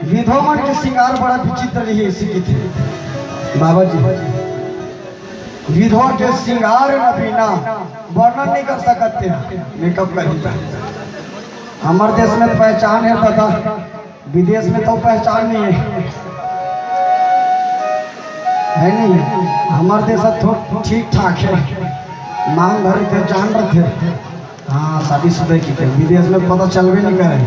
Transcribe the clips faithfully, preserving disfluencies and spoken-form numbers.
विधवा मन के सिंगार बड़ा विचित्र रही, ऐसे किथे बाबा जी। विधवा के सिंगार न बिना वर्णन नहीं कर सकत हे। मेकअप करी त हमर देश में पहचान हे दादा, विदेश में तो पहचान नहीं हे, हे नहीं? हमर देश ह थोड़ ठीक ठाक हे, मांग भर के जान रथे। हाँ, शादीशुदा किथे, विदेश में पता चलबे नहीं करे।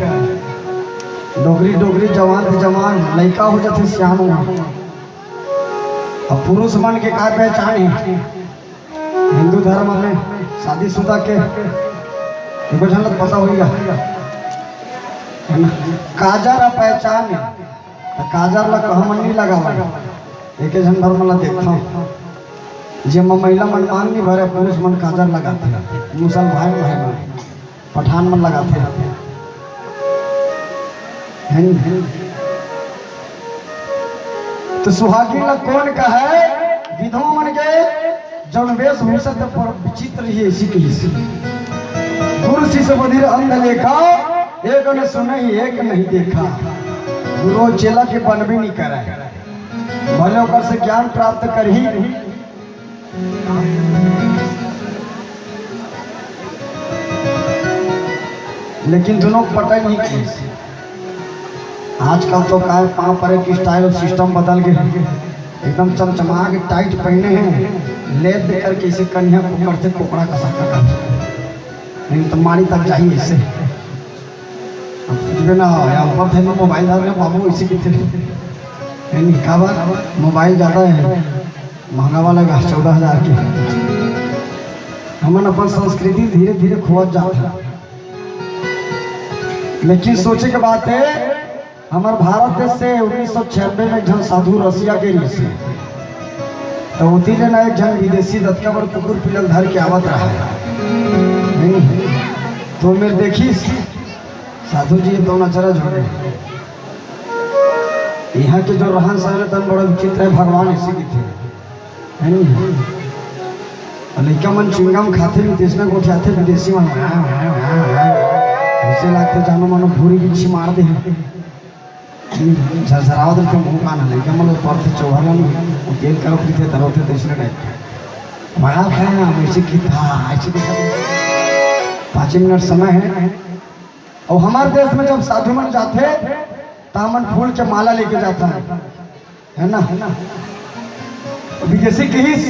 डोकरी डोकरी, जवान ते जवान, लइका हो जाथे सियान हुआ। अब पुरुष मन के का पहचान हे हिंदू धर्म में शादीशुदा के? एको झन ल पता होइगा, हे ना? काजर ह पहचान हे, त काजर ला कहाँ मन नहीं लगावय। एके झन भर मन ला देखथंव, जेमा महिला मन मांग नहीं भरे, पुरुष मन काजर लगाथे, मुसल भाई भाई मन, पठान मन लगाथे। हे नहीं? त सुहागिन ला कोन कहय? विधवा मन के जौन वेशभूषा त बड़ विचित्र ही ऐसी कहिस। गुरु शिष्य बधिर अंध लेखा, एक न सुनहि एक नहीं देखा। गुरु चेला के बनबे नहीं करय, भले ओकर से ज्ञान प्राप्त करही, लेकिन दोनों पटय नहीं कहिस। आजकल तो काय पाँव परे के style system बदल गे हे, एकदम चमचमा के tight पहिने हे, लेत देकर कइसे कनिहा को करथे कोकड़ा कसा कटा, नहीं त माड़ी तक जाही ऐसे। अब कुछ भी ना हो, या ऊपर थे में मोबाइल धर रहे बाबू, इसी की थे। नहीं, नहीं, काबर? मोबाइल ज्यादा हे, महंगा वाला गा, चौदह हजार के। हमन अपन संस्कृति धीरे धीरे खोवत जात हे। लेकिन सोचे के बात हे, हमर भारत देश से उन्नीस सौ छियानवे में एक झन साधु रसिया गे रिहिस हे, त ओती ले ना एक झन विदेशी दतका बर कुकुर पिला ल धर के आवत रहा हे। नहीं, तो मेर देखिस, साधु जी तो अचरज हो गे। इहाँ के जो रहन सहन हे, तन बड़ा विचित्र हे, भगवान ऐसे किथे, हे नहीं? अउ लइका मन chewing gum खाथे, तइसने गोठियाथे विदेशी मन, ऐसे लागथे जानो मानो भूरी बिच्छी मार दे हे। झरझरावत रहिथे मुंह कान ह, लइका मन ल परथे चौहर मन, तेल करत रहिथे, तरत रहिथे, तइसने type के। बड़ा खाए ना, ऐसे किथा, ऐसे किथा। पाँच मिनट समय हे। अउ हमर देश में जब साधु मन जाथे, त हमन फूल के माला लेके जाथन, हे ना? विदेशी कहिस,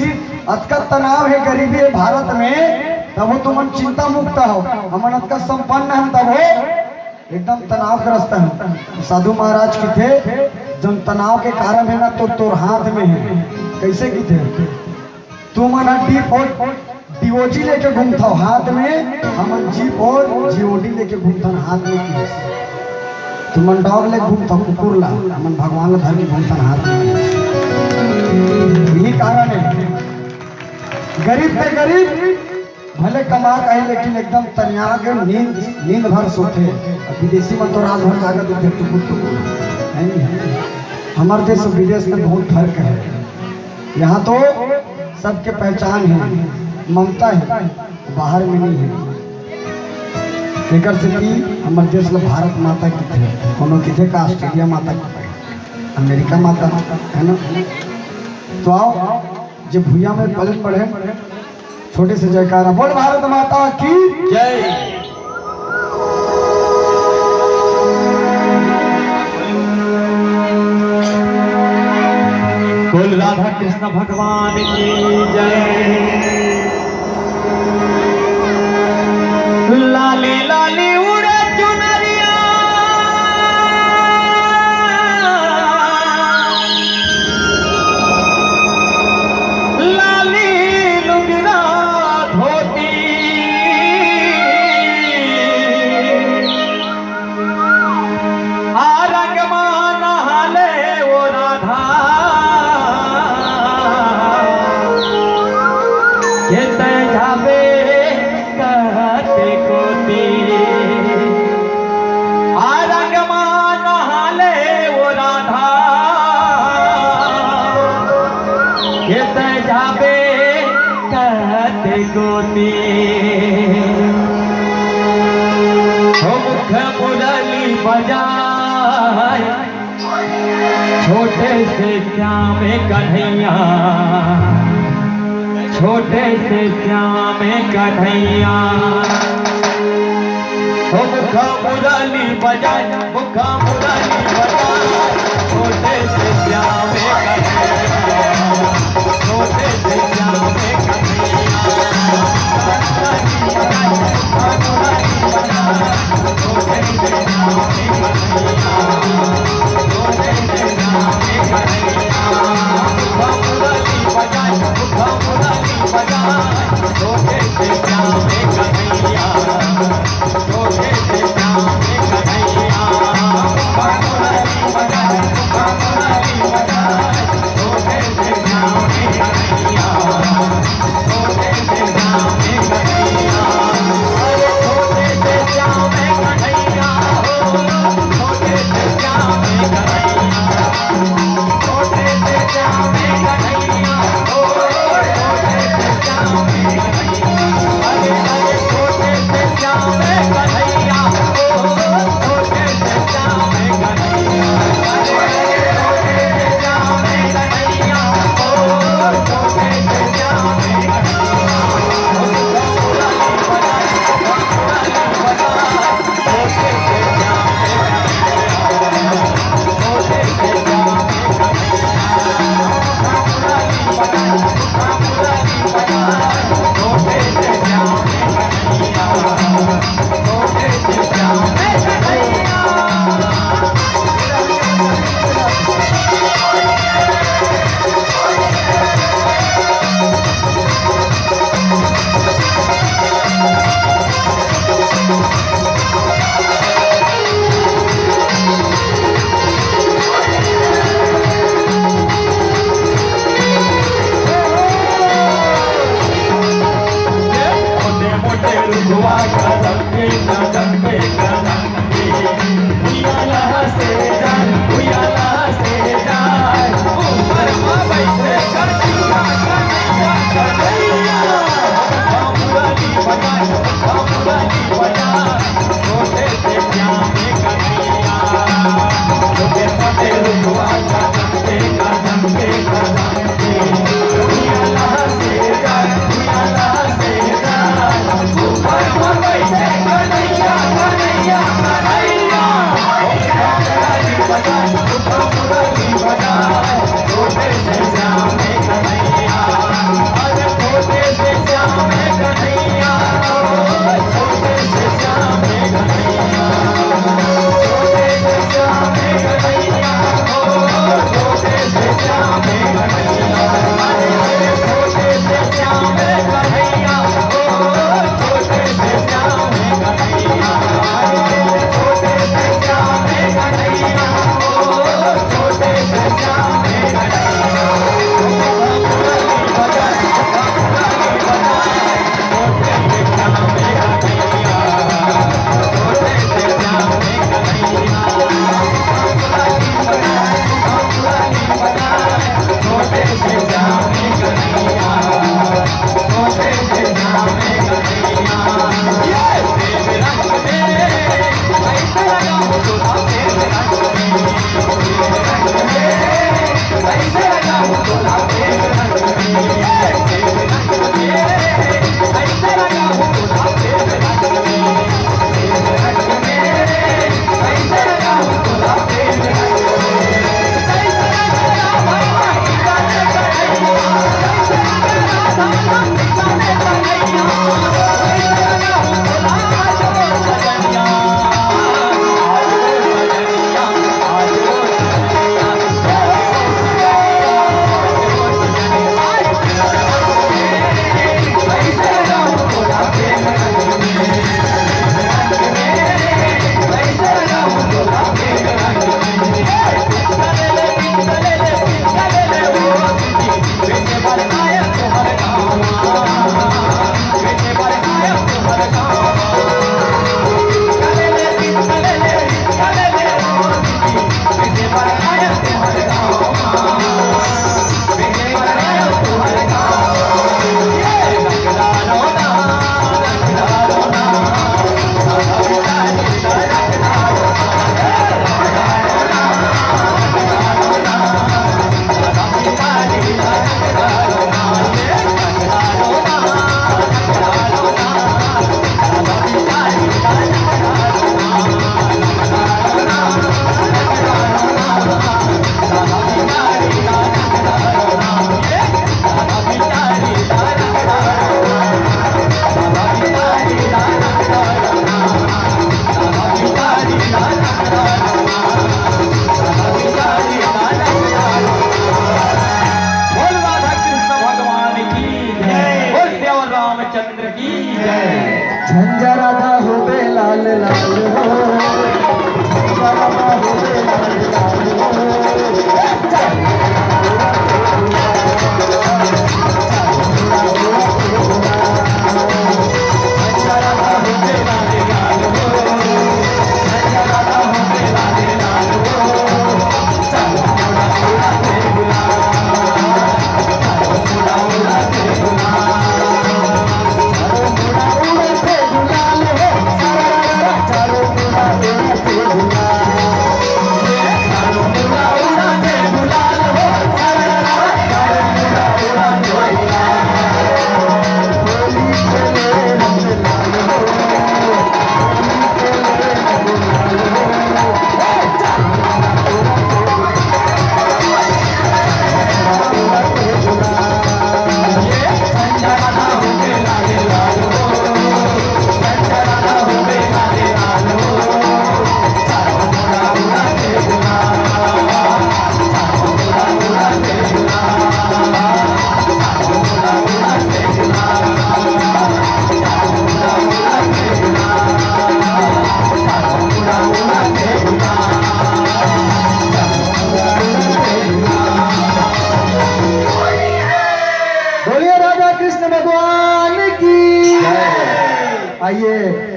"अतका तनाव हे, गरीबी हे भारत में, तभो तुमन चिंता मुक्त हो, हमन अतका संपन्न हन, तभो एकदम तनावग्रस्त हन।" साधु महाराज किथे, "जौन तनाव के कारण हे ना, तो तोर हाथ में हे।" कइसे किथे? तुमन ह D four D O G लेके घूमथव हाथ में, हमन G four G O D लेके घूमथन हाथ में, कहिस। तुमन dog लेके घूमथव कुकुर ला, हमन भगवान ला धर के घूमथन हाथ में, कहिस। यही कारण हे, गरीब ते गरीब, भले कमा कहीं, लेकिन एकदम तनिया के नींद, नींद भर सोथे। अब विदेशी मन तो रात भर जागत रहिथे, टुकुर टुकुर, हे नहीं? हमर देश अउ विदेश में बहुत फर्क हे। यहाँ तो सबके पहचान हे, ममता हे, बाहर में नहीं हे। तेकर सेती हमर देश ल भारत माता किथे, कोनो किथे का ऑस्ट्रेलिया माता किथे, अमेरिका माता, हे ना? तो आओ, जे भुइयां में पलट पड़े, छोटे से जयकारा, बोल भारत माता की जय। बोल राधा कृष्ण भगवान की जय। लाली लाली उड़े चुनरिया, लाली लुगरा धोती, आ रंग मा नहाले ओ राधा, के तै जाबे कहते कोती। आ रंग मा नहाले ओ राधा, के तै जाबे कहते कोती। हो मुख मुरली बजाए, छोटे से श्याम कन्हैया, छोटे से श्याम कन्हैया, ओ मुखा मुरली बजाए, मुखा मुरली बजाए, छोटे से श्याम कन्हैया, छोटे से श्याम कन्हैया।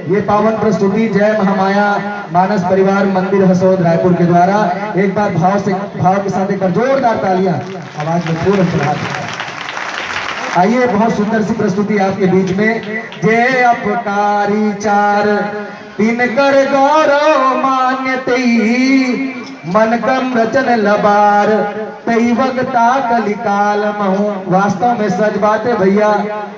ये पावन प्रस्तुति जय महामाया मानस परिवार मंदिर हसौद रायपुर के द्वारा एक बार भाव से, भाव के साथ एक बार जोरदार तालियां आवाज में पूर्ण सुना दीजिए। आइए, बहुत सुंदर सी प्रस्तुति आपके बीच में। जे अपकारी चार तिनकर गौरव मान्य तेई, मन कम रचन लबार, तेई वगता कलिकाल महू। वास्तव में सच बात है भैया,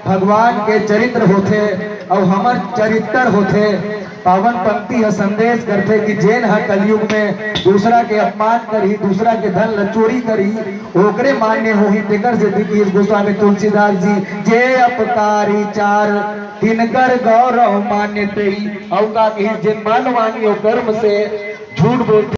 भगवान के चरित्र होथे अउ हमर चरित्र होथे। पावन पंक्ति ह संदेश करथे कि जेन ह कलयुग में दूसरा के अपमान करही, दूसरा के धन ल चोरी करही, ओकरे मान्य होही। तेकर सेती कीस गोस्वामी तुलसीदास जी, जे अपकारी चार तिनकर गौरव मान्य तेई। अउ का कही, जेन मनमानी अउ कर्म से झूठ बोलथे,